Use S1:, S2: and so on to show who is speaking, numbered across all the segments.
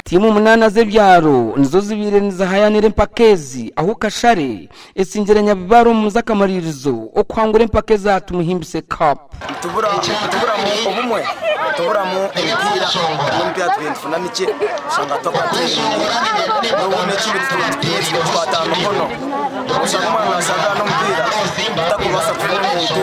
S1: Tiimu munaana z'ebyaro nizo zibaire nizihayanira empaka ezi ahu Kashare esingire Nyabibare omu z'akamaririzo okuhangura empaka eza Tumuhimbise Cup.
S2: Nituburamu obumwe, nituburamu emipiira, n'emipiira tubaire nitufuna mikye oshanga twakora training n'obu n'ekindi tukwata aha mikono oshanga omwana naashaagana n'omupiira takubaasa kufuna omuntu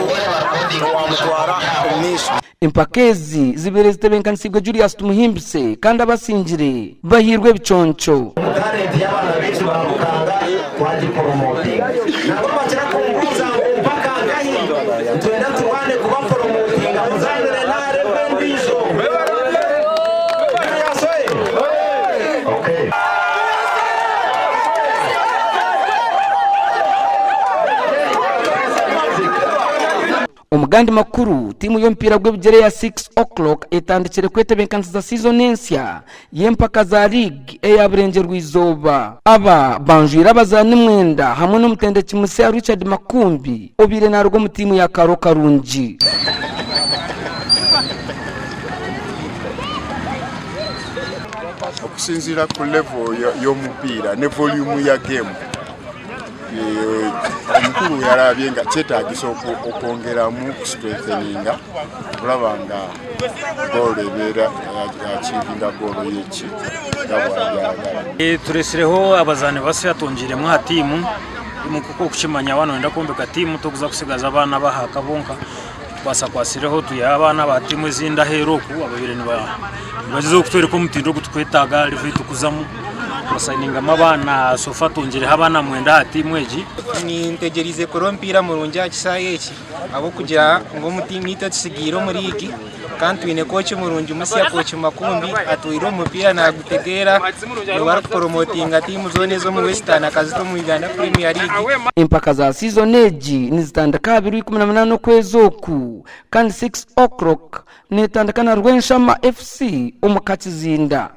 S2: owaamutwara omu maisho.
S1: Empaka ezi zibaire zitebeekanisiibwe Julius Tumuhimbise kandi abasingire bahairwe ebiconco.
S3: Talent y'abaana baitu ba Bukanga twagiporomotinga. Nabo bakira kumbuuza ngu mpaka nkahi? Nitwenda turwane kubaporomotinga muzanire n'aha level endiijo. Julius oye! Okay.
S1: Omu gandi makuru, tiimu y'omupiira gw'ebigyere eya Six O'Clock etandikire kwetebeekanisiza siizoni ensya y'empaka za liigi eya Burengyerwa-izooba. Aba banjwire abazaani mwenda hamwe n'omutendeki musya Richard Makumbi obaire naaruga omu tiimu ya Karo Karungi.
S4: Okusinziira ku level y'omupiira ne volume ya game. Omukulu yarabye nga kyetagisa okwongeramu kustrengtheninga okulaba nga goolo ebeera achievinga goolo yeki nga bwagyagala.
S5: Turesireho abazaani basya twongiiremu aha tiimu, nk'oku orikukimanya waaba noyenda kwombeka tiimu torikuza kutsigaza abaana ab'ahaaka bonka, tukwatsakwasireho twihayo abaana aba tiimu ezindi aheeru oku ababaire nibagyezaho kutworeka omutindo ogu turikwetaaga aha level ei turikuzamu, twasayiningamu abaana so far twongiireho abaana mwenda aha tiimu egi.
S6: Nintegyereize kureba omupiira murungi aha kishaayi eki ahabw'okugira ngu omu tiimu yaitu etutsigaire omu liigi kandi twine kooki murungi musya kooki Makumbi atwire omu mupiira naagutegeera niwe arikuporomotinga tiimu zoona ez'omu Western akazita omu Uganda Premier League.
S1: Empaka za siizoni egi nizitandika aha biro 18 okwezi oku kandi Six O'Clock netandika na Rwenshama FC omu Kakizinda.